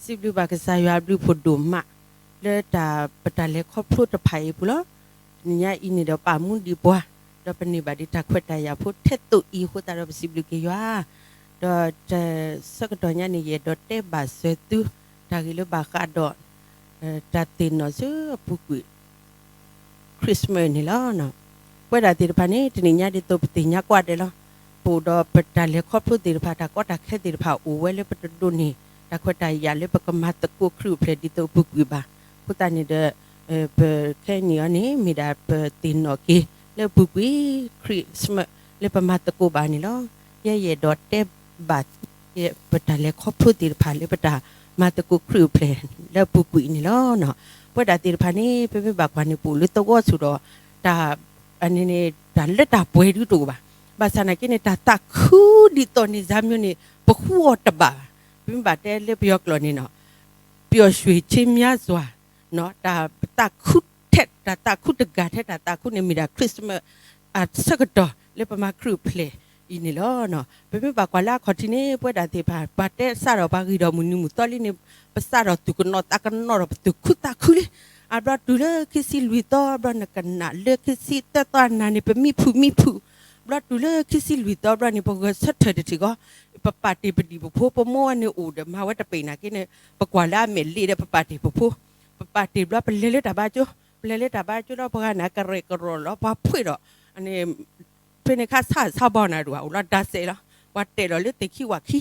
စံးဘျုးဘၣ်ကစၢ်ယွၤအဘျုးဖးဒိၣ်မး လၢတၢ်ပတၢ်လဲၤခီဖျိတဖၣ်အံၤအပူၤလီၤ. တနံၤညါအံၤန့ၣ်ဒီးပာ်မူဒံးပှၤ, ဒီးပန့ၢ်ဘၣ်ဒံးတၢ်ခွဲးတၢ်ယာ်ဖိထဲသိးအံၤအဃိသတးဒီးပစံးဘျုးက့ၤယွၤ, ဒီးတၢ်ဆၢကတီၢ်ညါန့ၣ် ယအဲၣ်ဒိးတဲဘၣ်စၢၤသု တၢ်ဂ့ၢ်လၢဘၣ်ဃးဒီး တၢ်သ့ၣ်နီၣ်ဆူအပူၤကွံာ် Christmas န့ၣ်လီၤ. ပဝဲဒၣ်သ့ၣ်တဖၣ်န့ၣ် တနံၤညါဒ်သိးပသ့ၣ်ညါကိးဂၤဒဲးလီၤ. ပအိၣ်ဒီးပတၢ်လဲၤခီဖျိသ့ၣ်တဖၣ် တၢ်ကီတၢ်ခဲသ့ၣ်တဖၣ်အိၣ်ဝဲလၢပတဒိးန့ၢ် တၢ်ခွဲးတၢ်ယာ်လၢပကမၤသကိးခရံာ်အိၣ်ဖျဲၣ်ဒ်သိးအပူၤကွံာ်ဘၣ်. အဃိသတးန့ၣ်ဒီး ပခဲအံၤန့ၣ်အီၤန့ၣ် မ့ၢ်ဒၣ်ပသ့ၣ်နီၣ်က့ၤလၢအပူၤကွံာ် Christmas လၢပမၤသကိးဘၣ်န့ၣ်လီၤ. ယဲယအဲၣ်ဒိးတဲဘၣ် ပတၢ်လဲၤခီဖျိသ့ၣ်တဖၣ်လၢပတၢ်မၤသကိးခရံာ်အိၣ်ဖျဲၣ်လၢအပူၤကွံာ်န့ၣ်လီၤ. ပဝဲဒၣ်သ့ၣ်တဖၣ်န့ၣ် ပမ့ၢ်ဘၣ်ကွၢ်န့ၣ် ပအိၣ်လၢသဝီဆိးဒီး တၢ် အန့ၣ်န့ၣ် တၢ်လၢတၢ်ပှဲၤဒုတအိၣ်ဘၣ်. ဘၣ်ဆၣ်နာ်က့န့ၣ် တၢ်သးခုဒ်သိးန့ၣ် စၢ်မၠိန့ၣ် ပဃုအီၤတဘၣ်ဘၣ်. ပမ့ၢ်ဘၣ်တဲလၢပယီၤကျိာ်န့ၣ်နီၤ ပျော်ရွှင်ခြင်းများစွာ တၢ်သးခုထဲ တၢ်သးခုတဂၤထဲတၢ်သးခုန့ၣ် မ့ၢ်ဒၣ် Christmas အဆၢကတီၢ်လၢပမၤခရံာ်အိၣ်ဖျဲၣ်အံၤန့ၣ်လီၤ. ပမ့ၢ်ဘၣ်ကွၢ်လၢအခီၣ်ထံးန့ၣ် ပဝဲဒၣ်သ့ၣ်တဖၣ် ပှၤတဲစးထီၣ်ပှၤဂ့ၤဒီးမုၢ်နံၤမုၢ်သီလံန့ၣ် ပစးထီၣ်သူၣ်ကနိးသးကနိးဒီးပသူၣ်ခုသးခုလံ. အဘျီတုၤလၢခံဆံလွံၢ်သီဘျီန့ၣ် ကနၣ်လၢခံဆံသၢသီအနၤန့ၣ် ပမံဖုးမံဖုး ဘျီတုၤလၢခံဆံလွံၢ်သီဘျီန့ၣ် ပဂဲၤဆၢထၢၣ်တထံၣ်ဃီ ပပာ်တ့ၢ်ပဒံၣ်ပဖိ ပမိၢ်ဝဲန့ၣ်အိၣ်ဒီးမၤဝဲတပ့ၤနာ်က့န့ၣ် ပကွၢ်လၢအမဲာ်လ့ဒီးပပာ်တ့ၢ်ပဖိ ပပာ်တ့ၢ်ဘျီပလဲၤလၢတၢ်ဘါကၠိ ပလဲၤလၢတၢ်ဘါကၠိလီၤ ပှၤဂၤန့ၣ်ကရဲၣ်ကရိးလီၤ ပှၤဖှ့ၣ်ဒီး ဖဲန့ၣ်ခါဆၣ်ဆါဘီနၤဒွးအိၣ်လီၤ ဒါစဲးလီၤ ပှၤတဲာ်လီၤလၢသ့ၣ်ခံဝၣ်ခံ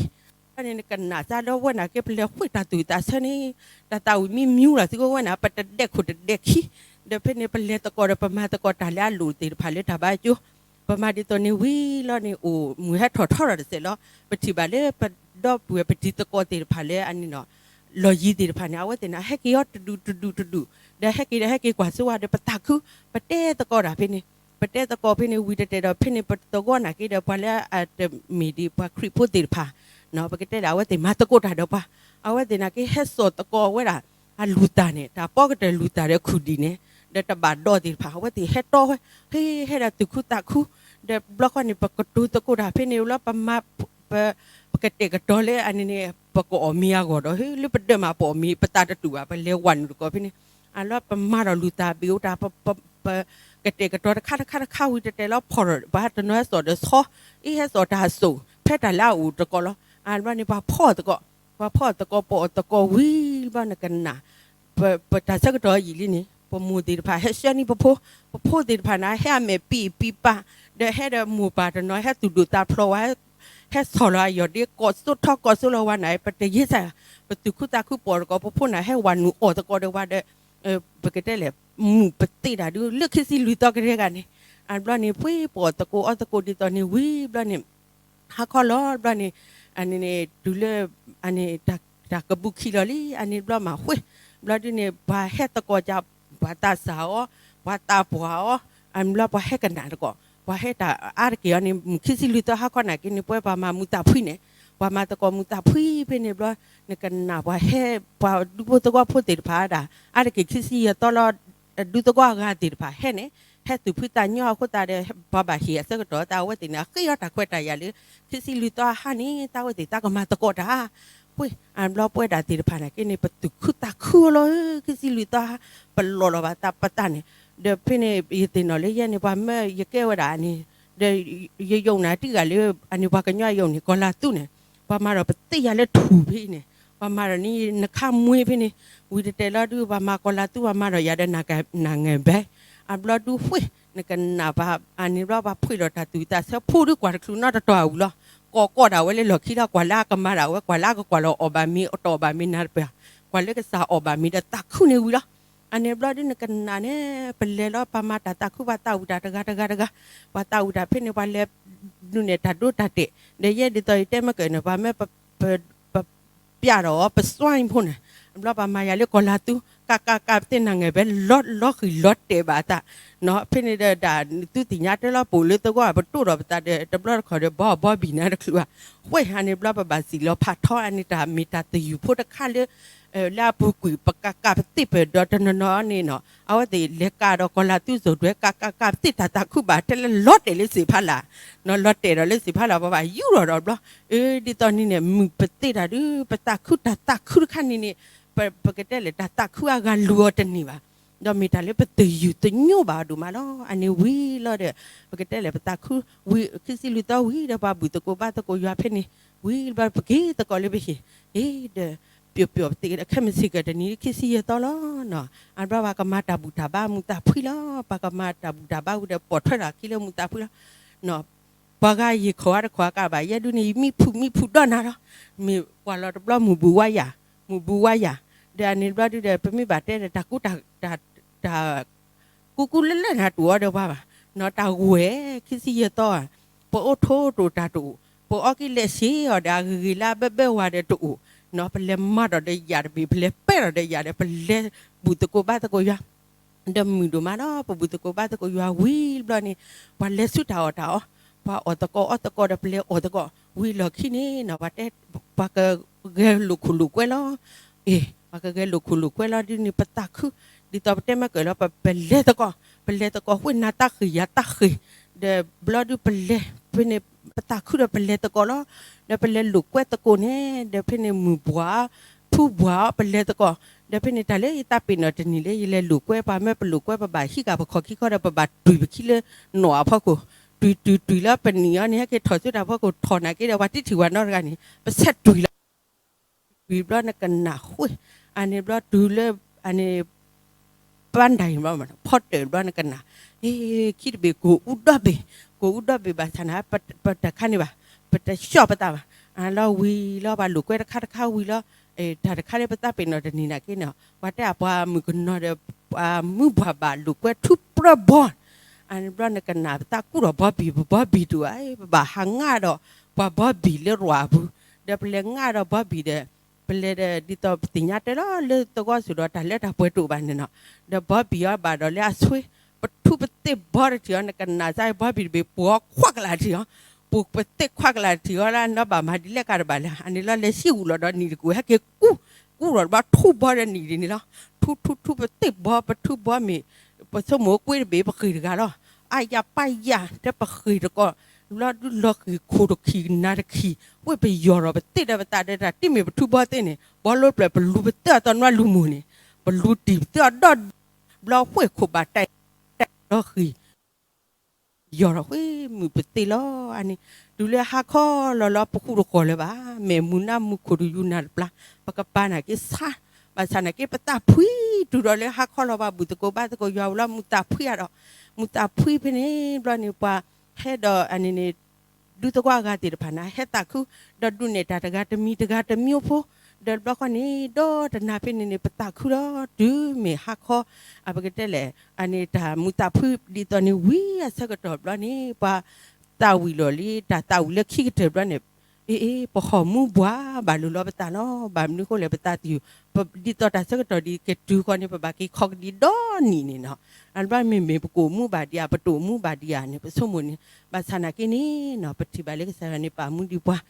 ဖဲန့ၣ်နကနၣ်စၢ်ဒီးဝဲနာ်က့ ပလဲၤဃ့ၢ်တၢ်သူၣ်တၢ်ဆၢန့ၣ် တၢ်သးဝံၣ်မံမံလီၤသံကွၢ်ဝဲန့ၣ် ပတဒဲးခိၣ်တဒဲးခံ ဒီးဖဲန့ၣ်ပလဲၤသကိးဒီးပမၤသကိးတၢ်လၢအလိၣ်သ့ၣ်တဖၣ်လၢတၢ်ဘါကၠိ ပမၤဒ်သိးန့ၣ်ဝံၤလီၤန့ၣ် အိၣ်မုၢ်ဟဲထီၣ်ထီထီၣ်တစဲးလီၤ ပထံၣ်ဘၣ်လၢပဒီပုၢ်ဝဲၢ်ပတံၤသကိးသ့ၣ်တဖၣ်လၢအန့ၣ်နီၤ လီၢ်ယံၤသ့ၣ်တဖၣ်န့ၣ် အဝဲသ့ၣ်န့ၣ် ဟဲက့ၤအီၤတဒူၣ်တဒူၣ်တဒူၣ် ဒီးဟဲက့ၤဒီးဟဲက့ၤကွၢ်စိဝဲဒီးပသးခု ပတဲသကိးတၢ်ဖဲန့ၣ် ပတဲသကိးဖဲန့ၣ်ဝံၤတတဲာ်ဒီး ဖဲန့ၣ်ပသဝီနာ်က့ဒီး ပှၤလၢအတမ့ၢ်ဒ်ပှၤခရံာ်ဖိသ့ၣ်တဖၣ် ပကတဲဒၣ်အဝဲသ့ၣ်မၤသကိးတၢ်ဒီးပှၤ အဝဲသ့ၣ်နာ်က့ဟဲစိာ်သကိးဝဲဒၣ် အလူၤသၣ်န့ၣ် တၢ်ပီကတၢၢ်လူၤသၣ်ဒီးခူၣ်ဒံၣ်န့ၣ် ဒီးတဘၣ်ဒီးသ့ၣ်တဖၣ် အဝဲသ့ၣ်ဟဲတီဝဲ ဟ့ၣ်ဟဲဒီးသူၣ်ခုသးခု ဒီးဘျီဃီန့ၣ် ပကတိၤသကိးတၢ်ဖဲန့ၣ်လီၤ ပမၤ ပ ပကတဲာ်ကတီၤလၢအန့ၣ်န့ၣ် ပကအီၣ်မ့ၤအဂီၢ်ဒီး လၢပဒၢးမးပအီၣ်မ့ၤ ပသးတတူၢ်ဘၣ် ပလဲၤဝဲနုာ်တကိးဖဲန့ၣ် အလီၤပမၤဒီးလူၤသၣ်ဘ့ၣ်အိၣ်တၢ် ပ ပကတဲာ်ကတီၤတခါတခါတခါဝံၤတတဲာ်လီၤ ဖီၣ်ဒီး ပှၤတနီၤဟဲစိာ်ဒီးဆီ အ့ၣ်ဟဲစိာ်တၢ်စိၣ် ဖဲတၢ်လၢအအိၣ်တကိးလီၤ အဘျီန့ၣ် ပှၤဖီၣ်သကိး ပှၤဖီၣ်သကိး ပအီၣ်သကိးဝံၤဘျီနကနၣ် ပတၢ်ဆၢကတီၢ်အံၤလံန့ၣ် ပမိၢ်သ့ၣ်တဖၣ်ဟဲဆှၢန့ၢ်ပဖိ ပဖိသ့ၣ်တဖၣ်န့ၣ် ဟဲအမဲာ်ပံပံပၤ ဒီးဟဲဒီးမိၢ်ပၢ်တနီၤ ဟဲသူၣ်ဒိၣ်သးဖျိးဝဲ ဟဲဆီၣ်လီၤအယီၢ်ဒ့ ကိးစိထီကိးစိလီၤဝဲန့ၣ် ပတယ့ၢ်စၢ် ပသူၣ်ခုသးခုပိာ်သကိး ပဖိန့ၣ် ဟဲဝဲနုာ်အီၣ်သကိးဒီးဝဲဒီး ပကတဲလဲၣ် မုာ်ပသ့တၢ်ဒုး လၢခံဆံလွံၢ်သီကတၢၢ်ဂၤန့ၣ် အဘျီန့ၣ် ပှၤပအီၣ်သကိးအီသကိးဒ်သိးန့ၣ် ဝံၤဘျီန့ၣ် ဟါခီလီၤဘျီန့ၣ် အန့ၣ်န့ၣ် တုၤလၢ အန့ၣ် တၢ်ကဘူးခံလီၤလံ အန့ၣ်ဘျီမၤဃ့ ဘျီဒုန့ၣ် ပှၤဟဲသကိးက ပှၤသးစၢ်အီၤ ပှၤသးပှၢ်အီၤ အန့ၣ်ဘျီပှၤဟဲကနၣ်သကိး ပှၤဟဲတၢ်အါတက့ၢ်အီၤန့ၣ် မုၢ်ခံဆံလွံၢ်သီဟါခီနာ်က့န့ၣ် ပဝဲပှၤမၤမူၤသးဖှံန့ၣ် ပှၤမၤသကိးမူၤသးဖှံဖဲန့ၣ်ဘျီ နကနၣ်ပှၤဟဲ ပှၤဒူဖိသဝီဖိသ့ၣ်တဖၣ်ဒၣ် အါတက့ၢ်ခံဆံယဲၢ်သီလီၤ ဒူသဝီအဂၤသ့ၣ်တဖၣ်ဟဲန့ၣ် ဟဲသူၣ်ဖှံသးညီအဃိသတးဒီး ပှၤဘၣ်ဟ့ၣ်အဆၢကတီၢ်သးအဝဲသ့ၣ်န့ၣ် အဃ့အီၤတၢ်ခွဲးတၢ်ယာ်လၢ ခံဆံလွံၢ်သီဟါန့ၣ် သးဝဲသ့ၣ်သးကမၤသကိးတၢ် ဃ့ အဘျီပဝဲဒၣ်သ့ၣ်တဖၣ်နာ်က့န့ၣ် ပသူၣ်ခုသးခုလီၤဧၢ ခံဆံလွံၢ်သီဟါ ပလီၢ်လီၤဘၣ်သးပသးန့ၣ် ဒီးဖဲန့ၣ် ယသ့ၣ်နီၣ်လၢယဲန့ၣ် ပှၤမၢယကဲဝဲဒၣ်န့ၣ် ဒီးယယုံနၤတံၢ်ဂၤလၢ အန့ၣ်ပှၤကညီယုံန့ၣ် ကီၤလၤသူန့ၣ် ပှၤမၤဒီးပသ့ၣ်ယၤလၢထူၣ်ဖဲအံၤန့ၣ် ပှၤမၤဒီးန့ၣ် နခါမှ့ဖဲန့ၣ် ဝံၤတတဲာ်လီၤဒုး ပှၤမၤကီၤလၤသူ ပှၤမၤဒီးယၤဒီးနၤငဲၤဘဲ အဘျီဒုးဃ့ နကနၣ်ပှၤ အန့ၣ်ဘျီပှၤဖှ့ၣ်ဒီးတၢ်သူၣ်ဝံသးဆၢ ဖိဒုးကွၢ်တချုးနီတတီၤအဝံၤလီၤ ကိးကိးဒၣ်ဝဲလၢလီၢ်ခံဒီး ကွၢ်လၢအကမၤဒၣ်ဝဲ ကွၢ်လၢအကကွၢ်လီၤအီၣ်ဘၣ်မ့ၤ အတအီၣ်ဘၣ်မ့ၤနၤတပၢၢ် ကွၢ်လၢကစၢ်အီၣ်ဘၣ်မ့ၤဒီးသးခုန့ၣ်ဝံၤလီၤ အန့ၣ်ဘျီဒုးနကနၣ်န့ၣ် ပလဲၤလီၤ ပှၤမၤတၢ်သးခု ပှၤသးဝံၣ်တၢ်တဂၤတဂၤတဂၤ ပှၤသးဝံၣ်တၢ်ဖဲန့ၣ် ပှၤလဲၤဒုးနဲၣ်တၢ်ဒိတၢ်တဲာ် ဒီးယဲဒ်သိးယတဲမ့ၢ်ကၢၢ်န့ၣ် ပှၤမၢ ပ ပ ပျးဒီးအီၤ ပစွါအံၤဖိန့ၣ် ဘျီပှၤမၤယၤလၢကီၤလၤသူ ကးကးကး ပသ့ၣ်နၤငဲၤဘဲ လီၤဃံၤလီၤတဲာ်ဘၣ်အသး နီၤ ဖဲန့ၣ်ဒီးဒၣ် သုသ့ၣ်ညါတဲလီၤ ပအိၣ်လၢသဝီ ပတိၢ်ဒီးပသးဒီး တဘျီတခီၣ်ဒီး ဘီဘီဘံၣ်နၤတချုးဘၣ် ဃ့ အန့ၣ်ဘျီပဘၣ်စံၣ်လီၤဖးထီ အန့ၣ်တၢ်မ့ၢ်တၢ်သယုၢ်ဖိတခါလၢ လၢအပူၤကွံာ် ပကးကးပသ့ၣ်ပဒီးတနီၤနီၤန့ၣ်နီၤ အဝဲသ့ၣ်လဲၤကးဒီးကီၤလၤသူစိၤဒွဲ ကးကးကးပသ့ၣ်တၢ်သးခုဘၣ် ထဲလၢလီၤတဲာ်လၢစံာ်ဖးလာ်, လီၤတဲာ်ဒီးလၢစံာ်ဖးလာ် ပှၤဘၣ်ယူၢ်ထီၣ်ဒီးဘျီ, အ့ ဒ်သိးန့ၣ်န့ၣ် မုာ်ပသ့ၣ်တၢ်ဒုး ပသးခုတၢ်သးခုတခါန့ၣ်န့ၣ် ပကတဲလဲၣ် တၢ်သးခုအဂၤလူၤအီၤတန့ၢ်ဘၣ်. ဒီးမ့ၢ်တၢ်လၢပသယုၢ်သညိဘၣ်အီၤဒိၣ်မးလီၤ. အန့ၣ်ဝံၤလီၤဒီး ပကတဲလဲၣ် ပသးခုဝံၤ ခံဆံလွံၢ်သီဝံၤဒီး ပှၤဘူၣ်သကိးဘါသကိးယွၤဖဲန့ၣ် ဝံၤဘျီပက့ၤသကိးလၢပဟံၣ်, အ့ဒီး ပျီပျီပသ့ၣ်ဒီး ခဲမုၢ်ဆ့ၣ်ကီးတနံၤ ခံဆံယဲၢ်သီလီၤ. အဘျီပှၤကမၤတၢ်ဘူၣ်တၢ်ဘါမူးသးဖှံလီၤ. ပှၤကမၤတၢ်ဘူၣ်တၢ်ဘါဝံၤဒီး ပိာ်ထွဲထီၣ်အခံလၢမူးသးဖှံလီၤ. ပှၤဂၤယံာ်ခိၣ်အါတခိၣ်အါကဘၣ် ယဲဒုန့ၣ် ယမံဖုးမံဖုးဒီးနၤလီၤ. မ့ၢ်ပှၤလီၤတဘျီမုၢ်ဘူဝါယၤ, မုၢ်ဘူဝါယၤ, ဒီးအန့ၣ်တဘျီဒုဒီး ပမ့ၢ်ဘၣ်တဲဒီး တၢ်ကူတၢ် တၢ် ကူကူလၢလၢနတူၢ်အီၤဒီးပှၤဘၣ်, နီၢ်တၢ်ဂီၤ ခံဆံယဲၢ်သီဧါ, ပအိၣ်ထိၣ်တိၣ်တၢ်တအိၣ်, ပအီက့ၤလဲၤဆံးအီၤဒီး အဂ့ၤဂ့ၤလၢအဘၢဘၢဝါဒီးတအိၣ်, ပလဲၤမၤထီၣ်ဒီးယၤတဘ့ၣ်, ပလဲၤပဲာ်ထီၣ်ဒီးယၤဒီး ပလဲၤဘူၣ်သကိးဘါသကိးယွၤ ဒီးမုာ်ဒိၣ်မးလီၤ. ပဘူၣ်သကိးဘါသကိးယွၤဝံၤတဘျီန့ၣ် ပှၤလဲၤဆူတၢ်အီၣ်တၢ်အီ, ပှၤအီၣ်သကိးအီသကိးဒီး ပလဲၤအီၣ်သကိးဝံၤလီၢ်ခံန့ၣ် ပှၤတဲ ပှၤကဂဲၤလိာ်ခိၣ်လိာ်ကွဲလီၤ. အ့ ပှၤကဂဲၤလိာ်ခိၣ်လိာ်ကွဲလီၤဒ်န့ၣ် ပသးခု, ဒ်သိးပတဲမ့ၢ်ကၢၢ်လီၤ ပလဲၤသကိး, ပလဲၤသကိး ဃ့နၤတၢ်ဃ့ၢ်ယၤတၢ်ဃ့ၢ်, ဒီးဘျီဒုပလဲၤ ဖဲန့ၣ် ပသးခုဒီးပလဲၤသကိးလီၤ. ဒီးပလဲၤလိာ်ကွဲသကိးန့ၣ် ဒီးဖဲန့ၣ်မုၢ်ဘှီး ဖုဘှီးအီၤ ပလဲၤသကိး, ဒီးဖဲန့ၣ်တၢ်လၢယသးပ့ၤနီၣ်တနံၤလၢ ယလဲၤလိာ်ကွဲပှၤမ့ၢ်ပလိာ်ကွဲပဘၣ်ဟံးဃာ်ပခီၣ်ခံခီဒီး ပဘၣ်တွံၢ်ပခံလၢနီၣ်အဖီခိၣ်, တွံၢ်တွံၢ်တွံၢ်လၢပနံၣ်အီၤန့ၣ် ဟဲက့ၤထီၣ်ဆူတၢ်ဖီခိၣ် ထီၣ်နာ်က့ဒီး ပှၤတထံၣ်ဝဲနီတဂၤန့ၣ် ပဆဲးတွံၢ်လီၤ. တွံၢ်ဘျီနကနၣ်ဃ့, အန့ၣ်ဘျီတုၤလၢ အန့ၣ် ပၢ်ဒၣ်အံၤဘျီ ဖီတၢၣ်ဘျီနကနၣ်, အ့ ခံတဘ့ၣ်ကိၢ်အူဒီဘ့ၣ်, ကိၢ်အူဒီဘ့ၣ်ဘၣ်ဆၣ်န့ၣ် ပတၢ်ခါန့ၣ်ဘၣ်, ပတဆှီၣ်ပသးဘၣ်, အလီၤဝံၤလီၤ ပှၤလိာ်ကွဲတခါတခါဝံၤလီၤ, တၢ်တခါလၢပသးပ့ၤနီၣ်တနံၤနာ်က့န့ၣ် ပှၤတဲအပှၤမုၣ်ကနီၤဒီး ပှၤမုၢ်ပှၢ်ဘၣ်လိာ်ကွဲထူပြၢဘီ အန့ၣ်ဘျီနကနၣ် ပသးကူၣ်ထီၣ်ဘီဘံၣ် ပဘီဘံၣ်တအိၣ်, ပဘၣ်ဟးငါဒီး ပှၤဘီဘံၣ်လၢရၤအပူၤ, ဒီးပလဲၤငါဒီးဘီဘံၣ်ဒီး ပလဲၤဒီး ဒ်သိးပသ့ၣ်ညါတဲလီၤလၢသဝီစူၤဒီး တၢ်လၢတၢ်ပှဲၤတအိၣ်ဘၣ်န့ၣ်နီၤ, ဒီးဘီဘံၣ်အီၤဘၣ်ဒီးလၢအဆွ့, ပထူပသ့ၣ်ဘီတထံၣ်အီၤ နကနၣ်စၢ်ဘီဘံၣ်တဘ့ၣ် ပှၤခွးကလးထံၣ်အီၤ, ပှၤပသ့ၣ်ခွးကလးထံၣ်အီၤလၢ နီၢ်ဘၣ်မၤဒ်လဲၣ်ကဒီးဘၣ်လဲၣ်, အန့ၣ်လီၤလဲၤဆံးဝံၤလီၤဒီးနံၣ်တကိၣ် ဟဲက့ၤကူ ကူထီၣ်တဘျီထူဘီဒီးနံၣ်ဒ်န့ၣ်လီၤ, ထူထူထူပသ့ၣ်ဘီ ပထူဘီမ့ၢ် ပဆိကမိၣ်ကွ့တဘ့ၣ် ပဃ့ၢ်တဂၤလီၤ, အါယၤပၢ်ယၤ တဲပဃ့ၢ်တကိး, ဘျီဒုလီၤဃ့ၢ်ခိၣ်တခံၣ်နၤတခံၣ်, ဝ့ၢ်ပယီၤထီၣ်ပသ့ၣ်ဒီးပသးဒီး တၢ်တမ့ၢ်ပထူဘီသ့ၣ်န့ၣ် ဘီလိပျၢၤ ပလူၤပသ့ၣ်အီၤတနီၤလူၤမုၢ်န့ၣ်, ပလူၤတံၢ်ပသ့ၣ်အီၤဒီဒူၣ်, ဘျီဃ့ၢ်ခိၣ်ဘၣ်တၢ် လီၤဃ့ၢ် ယီၤထီၣ်ဃ့ၢ်မုာ်ပသ့ၣ်လီၤ. အန့ၣ် တုၤလၢဟါခီလီၤလီၤ ပဃူတဃီၤလၢၤဘၣ်, မ့ၢ်မုၢ်နၤမုၢ်ခိၣ်တယူၤနၤတပျၢ်, ပကပၤနာ်က့ဆါ, ဘၣ်ဆၣ်နာ်က့ ပသးဖှံတုၤဒီးလၢဟါခီလီၤ ပှၤဘူၣ်သကိးဘါသကိးယွၤဝံၤလီၤ မုာ်သးဖှံအါဒီး, မုာ်သးဖှံဖဲန့ၣ်ဘျီန့ၣ် ပှၤဟဲဒီးအန့ၣ်န့ၣ် ဒူသဝီအဂၤသ့ၣ်တဖၣ်န့ၣ် ဟဲသးခု, ဒီးဒုးနဲၣ်တၢ်တဂၤတမံၤတဂၤတမံၤအိၣ်ဖိ, ဒီးဘျီဃီန့ၣ် ဒီးတနၤဖဲန့ၣ်န့ၣ် ပသးခုလီၤ တုၤမ့ၢ်ဟါခီ, အပကတဲလဲၣ် အန့ၣ်တၢ်မုာ်သးဖှံဒ်သိးန့ၣ်ဝံၤအဆၢကတီၢ်ဘျီန့ၣ် ပှၤသးဝံၤလီၤလံ တၢ်သးဝံၤလၢခံကတၢၢ်ဘျီန့ၣ်, အ့ အ့ ပဟီၣ်မူဘှါဘၣ်လိၤလီၤပသးလီၤ, ဘၣ်မနုၤဃိလဲၣ် ပသးသယုၢ်, ဒ်သိးတၢ်ဆၢကတီၢ်ဒ်ကတုၤဃီန့ၣ် ပဘၣ်က့ၤခီကဒံဒီနံၣ်န့ၣ်နီၤ, အဘျီမ့မ့ၢ်ပကအိၣ်မူဘၣ်ဒံးဧါ ပတအိၣ်မူဘၣ်ဒံးဧါန့ၣ် ပဆိကမိၣ်န့ၣ်, ဘၣ်ဆၣ်နာ်က့န့ၣ်နီၤ ပထံၣ်ဘၣ်လၢကစၢ်ယွၤန့ၣ် ပာ်မူဒံးပှၤ,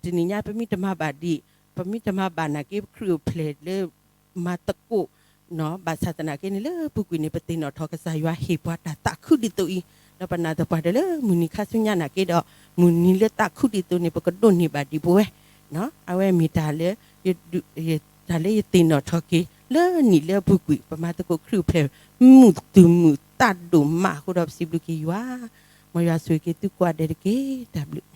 တနံၤညါပမ့ၢ်တမၤဘၣ်ဒံး, ပမ့ၢ်တမၤဘၣ်နာ်က့ ခရံာ်အိၣ်ဖျဲၣ်လၢ မၤသကိး, ဘၣ်ဆၣ်သနာ်က့န့ၣ် လၢပူၤကွံာ်န့ၣ် ပသ့ၣ်နီၣ်ထီၣ်ကစၢ်ယွၤဟ့ၣ်ပှၤတၢ်သးခုဒ်သိးအံၤ, ဒီးပနာ်သပှၢ်တၢၢ်လၢမုၢ်နံၤခါဆူညါနာ်က့ဒီး, မုၢ်နံၤလၢသးခုဒ်သိးန့ၣ် ပကဒိးန့ၢ်ဘၣ်ဒံးပဝဲ, အဝဲမ့ၢ်တၢ်လၢ တၢ်လၢယသ့ၣ်နီၣ်ထီၣ်က့ၤ လၢနံၣ်လၢအပူၤကွံာ် ပမၤသကိးခရံာ်အိၣ်ဖျဲၣ် မုာ်သူၣ်မုာ်သးဒိၣ်မးအဃိဒီး ပစံးဘျုးက့ၤယွၤ, မ်ယွၤဆိၣ်ဂ့ၤက့ၤသုကိးဂၤဒဲးတက့ၢ်, တၢ်ဘျုး